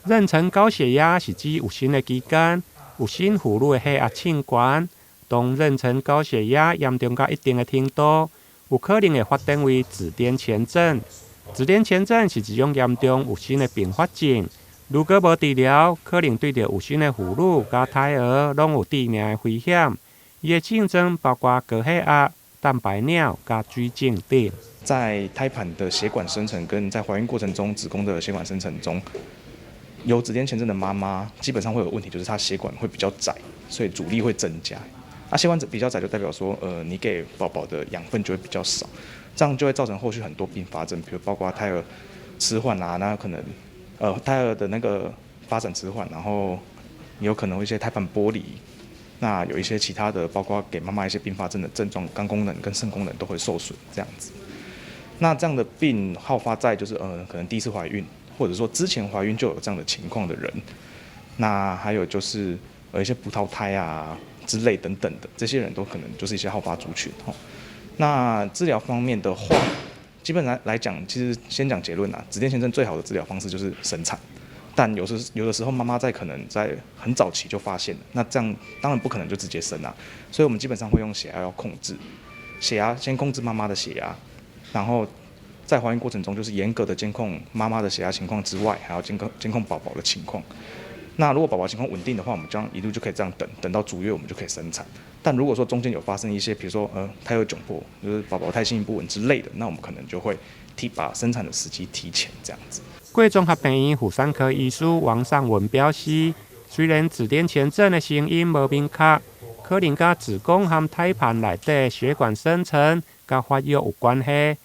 妊娠高血壓是指有身的期間，有身婦女的血壓升懸。當妊娠高血壓嚴重到一定的程度，有可能會發展為子癲前症。子癲前症是一種嚴重有身的併發症，如果無治療，可能對著有身的婦女佮胎兒攏有致命的危險。伊的症狀包括高血壓、蛋白尿佮水腫等。在胎盤的血管生成跟在懷孕過程中子宮的血管生成中，有子癲前症的媽媽基本上會有問題，就是她血管會比較窄，所以阻力會增加。啊，血管比較窄就代表說，你給寶寶的養分就會比較少，這樣就會造成後續很多併發症，比如包括胎兒遲緩啊，那可能，胎兒的那個發展遲緩，然後有可能會一些胎盤剝離，那有一些其他的，包括給媽媽一些併發症的症狀，肝功能跟腎功能都會受損，這樣子。那這樣的病好發在就是，可能第一次懷孕，或者說之前懷孕就有這樣的情況的人，那還有就是，一些葡萄胎啊之類等等的，這些人都可能就是一些好發族群。那治療方面的話，基本上來講，其實先講結論啊，子癲前症最好的治療方式就是生產。但有的時候媽媽在可能在很早期就發現了，那這樣當然不可能就直接生啊，所以我們基本上會用血壓藥控制，血壓先控制媽媽的血壓，然後在懷孕過程中就是嚴格的監控媽媽的血壓情況之外，還要監控寶寶的情況。那如果寶寶情況穩定的話，我們這樣一路就可以這樣等，等到足月我們就可以生產。但如果說中間有發生一些，比如說胎兒窘迫，就是寶寶胎心不穩之類的，那我們可能就會把生產的時機提前這樣子。貴綜合病院婦產科醫師王尚文表示，雖然子癲前症的成因無明確，可能佮子宮和胎盤內底血管生成佮發育有關係。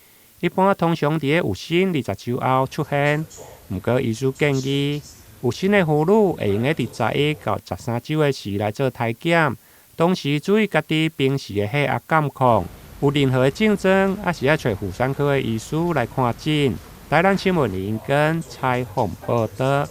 一般通常佇有身20週後出現，毋過醫師建議，有身的婦女會用得佇11到13週的時來做胎檢，同時注意家己平時的血壓監控，有任何的症狀，猶是愛揣婦產科的醫師來看診。台南新聞林根採訪報導。